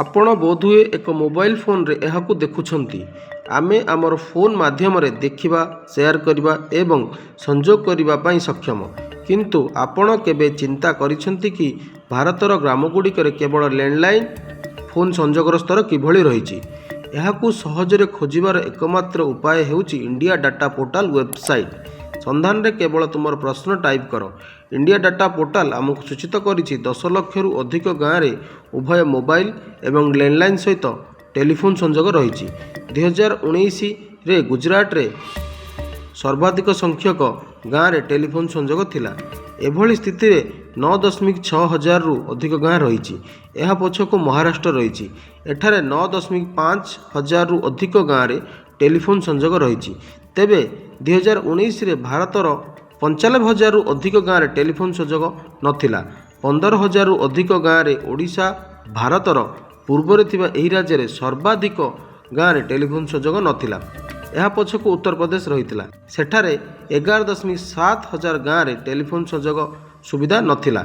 ଆପଣ ବୋଧହୁଏ ଏକ ମୋବାଇଲ ଫୋନରେ ଏହାକୁ ଦେଖୁଛନ୍ତି। ଆମେ ଆମର ଫୋନ୍ ମାଧ୍ୟମରେ ଦେଖିବା, ସେୟାର କରିବା ଏବଂ ସଂଯୋଗ କରିବା ପାଇଁ ସକ୍ଷମ। କିନ୍ତୁ ଆପଣ କେବେ ଚିନ୍ତା କରିଛନ୍ତି କି ଭାରତର ଗ୍ରାମଗୁଡ଼ିକରେ କେବଳ ଲ୍ୟାଣ୍ଡଲାଇନ୍ ଫୋନ୍ ସଂଯୋଗର ସ୍ତର କିଭଳି ରହିଛି? ଏହାକୁ ସହଜରେ ଖୋଜିବାର ଏକମାତ୍ର ଉପାୟ ହେଉଛି ଇଣ୍ଡିଆ ଡାଟା ପୋର୍ଟାଲ ୱେବସାଇଟ୍। ସନ୍ଧାନରେ କେବଳ ତୁମର ପ୍ରଶ୍ନ ଟାଇପ୍ କର। ଇଣ୍ଡିଆ ଡାଟା ପୋର୍ଟାଲ ଆମକୁ ସୂଚିତ କରିଛି, 10 ଲକ୍ଷରୁ ଅଧିକ ଗାଁରେ ଉଭୟ ମୋବାଇଲ ଏବଂ ଲ୍ୟାଣ୍ଡଲାଇନ୍ ସହିତ ଟେଲିଫୋନ୍ ସଂଯୋଗ ରହିଛି। 2019ରେ ଗୁଜରାଟରେ ସର୍ବାଧିକ ସଂଖ୍ୟକ ଗାଁରେ ଟେଲିଫୋନ୍ ସଂଯୋଗ ଥିଲା। ଏଭଳି ସ୍ଥିତିରେ 9.6 ହଜାରରୁ ଅଧିକ ଗାଁ ରହିଛି। ଏହା ପଛକୁ ମହାରାଷ୍ଟ୍ର ରହିଛି। ଏଠାରେ 9.5 ହଜାରରୁ ଅଧିକ ଗାଁରେ ଟେଲିଫୋନ୍ ସଂଯୋଗ ରହିଛି। ତେବେ 2019ରେ ଭାରତର 95 ହଜାରରୁ ଅଧିକ ଗାଁରେ ଟେଲିଫୋନ୍ ସଂଯୋଗ ନଥିଲା। 15 ହଜାରରୁ ଅଧିକ ଗାଁରେ। ଓଡ଼ିଶା ଭାରତର ପୂର୍ବରେ ଥିବା ଏହି ରାଜ୍ୟରେ ସର୍ବାଧିକ ଗାଁରେ ଟେଲିଫୋନ୍ ସଂଯୋଗ ନଥିଲା। ଏହା ପଛକୁ ଉତ୍ତରପ୍ରଦେଶ ରହିଥିଲା। ସେଠାରେ 11.7 ହଜାର ଗାଁରେ ଟେଲିଫୋନ୍ ସଂଯୋଗ ସୁବିଧା ନଥିଲା।